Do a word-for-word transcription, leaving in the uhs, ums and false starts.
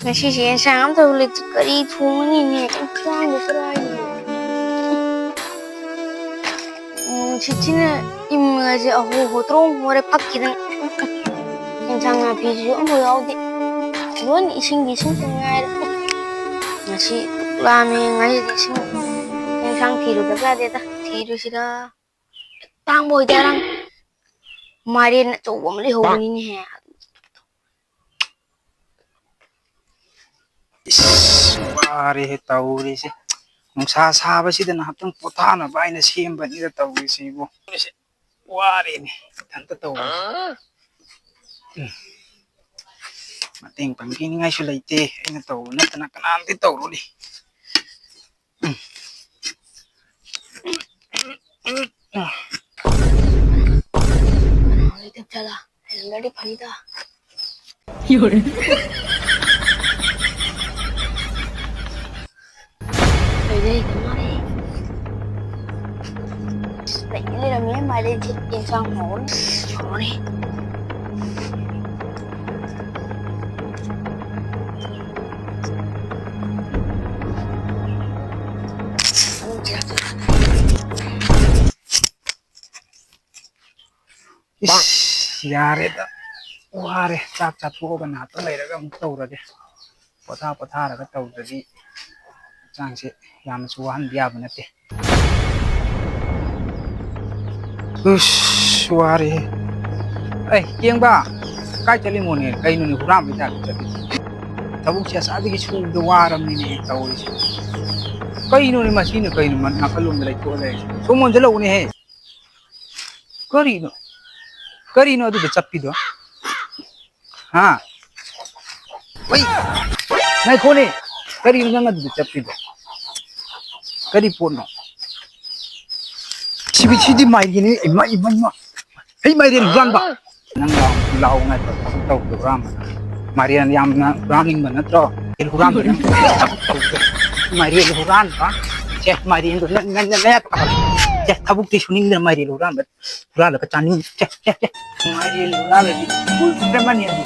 ꯉꯁꯤꯁꯦ ꯌꯦꯟꯁꯥꯡ ꯑꯝꯇꯕꯨ ꯂꯩꯇꯦ꯫ ꯀꯔꯤ ꯊꯣꯡꯉꯅꯤꯅꯦ? ꯌꯦꯟꯁꯥꯡꯗꯣ ꯀꯗꯥꯏꯗꯅꯣ? ꯎꯝ, ꯁꯤꯠꯁꯤꯅ ꯏꯝꯃꯒꯁꯦ ꯑꯍꯣ ꯍꯣꯇ꯭ꯔꯣꯡ ꯍꯣꯔꯦ ꯄꯠꯈꯤꯗꯅ꯫ ꯌꯦꯟꯁꯥꯡ ꯅꯥꯄꯤꯁꯤꯁꯨ ꯑꯝꯐꯥꯎ ꯌꯥꯎꯗꯦ꯫ ꯂꯣꯏꯅ ꯏꯁꯤꯡꯒꯤ ꯏꯁꯤꯡꯇ ꯉꯥꯏꯔꯦ꯫ ꯉꯁꯤ ꯄꯨꯛ ꯂꯥꯝꯃꯦ꯫ ꯉꯁꯤꯗꯤ ꯏꯁꯤꯡ ꯌꯦꯟꯁꯥꯡ ꯊꯤꯔꯨꯗꯕ ꯌꯥꯗꯦꯗ꯫ ꯊꯤꯔꯨꯁꯤꯔ? ꯇꯥꯡꯕ ꯑꯣꯏꯖꯥꯠꯂꯥ? ꯃꯥꯏꯔꯦꯟ ꯑꯆꯧꯕ ꯑꯃ ꯂꯩꯍꯧꯕꯅꯤꯅꯦꯍꯦ꯫ ꯏꯁ, ꯋꯥꯔꯦꯍꯦ ꯇꯧꯔꯤꯁꯦ꯫ ꯅꯨꯡꯁꯥ ꯁꯥꯕꯁꯤꯗ ꯉꯥꯏꯍꯥꯛꯇꯪ ꯄꯣꯊꯥꯅꯕ ꯍꯥꯏꯅ ꯁꯦꯝꯕꯅꯤꯗ ꯇꯧꯔꯤꯁꯤꯕꯨ꯫ ꯋꯥꯔꯦꯅꯦ ꯏꯊꯟꯇ ꯇꯧꯕꯁꯦ꯫ ꯎꯝ꯫ ꯃꯇꯦꯡ ꯄꯥꯡꯕꯤꯅꯤꯡꯉꯥꯏꯁꯨ ꯂꯩꯇꯦ꯫ ꯑꯩꯅ ꯇꯧꯕ ꯅꯠꯇꯅ ꯀꯅꯥꯝꯇ ꯇꯧꯔꯨꯅꯤ꯫ ꯎꯝ꯫ ꯂꯩꯇꯕ ꯖꯥꯠꯂꯥ? ꯂꯩꯔꯝꯗ꯭ꯔꯗꯤ ꯐꯅꯤꯗ꯫ ꯂꯩꯗꯤ ꯂꯩꯇ ꯃꯥꯜꯂꯦ꯫ ꯂꯩꯗꯤ ꯂꯩꯔꯝꯃꯦ, ꯃꯥꯏꯔꯦꯟꯁꯦ ꯌꯦꯟꯁꯥꯡ ꯍꯥꯎꯔꯅꯤ꯫ ꯍꯥꯎꯔꯅꯤ꯫ ꯏꯁ, ꯌꯥꯔꯦꯗ꯫ ꯋꯥꯔꯦ꯫ ꯆꯥꯛ ꯆꯥꯊꯣꯛꯑꯒ ꯉꯥꯏꯍꯥꯛꯇꯪ ꯂꯩꯔꯒ ꯑꯃꯨꯛ ꯇꯧꯔꯒꯦ꯫ ꯄꯣꯊꯥ ꯄꯣꯊꯥꯔꯒ ꯇꯧꯗ꯭ꯔꯗꯤ ꯍꯛꯆꯥꯡꯁꯦ ꯌꯥꯝꯅꯁꯨ ꯋꯥꯍꯟꯕ ꯌꯥꯕ ꯅꯠꯇꯦ꯫ ꯎꯁ, ꯋꯥꯔꯦꯍꯦ꯫ ꯑꯩ, ꯀꯦꯡꯕ, ꯀꯥꯏ ꯆꯠꯂꯤꯃꯣꯅꯦ? ꯀꯩꯅꯣꯅꯦ, ꯍꯨꯔꯥꯟꯕꯩ ꯇꯥꯏꯞꯇ ꯆꯠꯂꯤꯁꯦ? ꯊꯕꯛꯁꯦ ꯉꯁꯥꯏꯗꯒꯤ ꯁꯨꯕꯗ ꯋꯥꯔꯕꯅꯤꯅꯦ ꯇꯧꯔꯤꯁꯦ꯫ ꯀꯩꯅꯣꯅꯦ ꯃꯁꯤꯅ, ꯀꯩꯅꯣ ꯃ-, ꯅꯥꯀꯜꯂꯣꯝꯗ ꯂꯩꯊꯣꯛꯑ ꯂꯩꯔꯤꯁꯦ? ꯁꯣꯝ ꯑꯣꯟꯁꯤꯜꯂꯛꯎꯅꯦꯍꯦ꯫ ꯀꯔꯤꯅꯣ? ꯀꯔꯤꯅꯣ ꯑꯗꯨꯗ ꯆꯞꯄꯤꯗꯣ? ꯍꯥ? ꯍꯣꯏ꯫ ꯉꯥꯏꯈꯣꯅꯦ꯫ ꯀꯔꯤꯅꯣ ꯅꯪ ꯑꯗꯨꯗ ꯆꯞꯄꯤꯗꯣ? ꯀꯔꯤ ꯄꯣꯠꯅꯣ? ꯁꯤꯕꯤ-, ꯁꯤꯗꯤ ꯃꯥꯏꯔꯦꯟꯅꯤ꯫ ꯏꯃꯥ, ꯏꯃꯥ, ꯏꯃꯥ꯫ ꯍꯩ, ꯃꯥꯏꯔꯦꯟ ꯍꯨꯔꯥꯟꯕ꯫ ꯅꯪ ꯂꯥꯎ, ꯂꯥꯎ ꯉꯥꯏꯈꯣ꯫ ꯊꯕꯛ ꯇꯧꯕꯗꯣ ꯍꯨꯔꯥꯟꯕ꯫ ꯃꯥꯏꯔꯦꯟ ꯌꯥꯝꯅ ꯍꯨꯔꯥꯟꯅꯤꯡꯕ ꯅꯠꯇ꯭ꯔꯣ? ꯃꯥꯏꯔꯦꯟ ꯍꯨꯔꯥꯟꯕ꯫ ꯊꯕꯛ ꯇꯧꯕꯗꯣ꯫ ꯃꯥꯏꯔꯦꯟ ꯍꯨꯔꯥꯟꯕ꯫ ꯁꯦ, ꯃꯥꯏꯔꯦꯟꯗꯣ ꯅꯪ, ꯅꯪ, ꯅꯪ, ꯅꯪ꯫ ꯁꯦ, ꯊꯕꯛꯇꯤ ꯁꯨꯅꯤꯡꯗꯅ ꯃꯥꯏꯔꯦꯟ ꯍꯨꯔꯥꯟꯕ꯫ ꯍꯨꯔꯥꯜꯂꯒ ꯆꯥꯅꯤꯡ-, ꯆꯦ, ꯆꯦ, ꯆꯦ꯫ ꯃꯥꯏꯔꯦꯟ ꯍꯨꯔꯥꯜꯂꯗꯤ ꯐꯨꯜ ꯐꯤꯒꯔ ꯃꯥꯅꯤ ꯑꯗꯨ꯫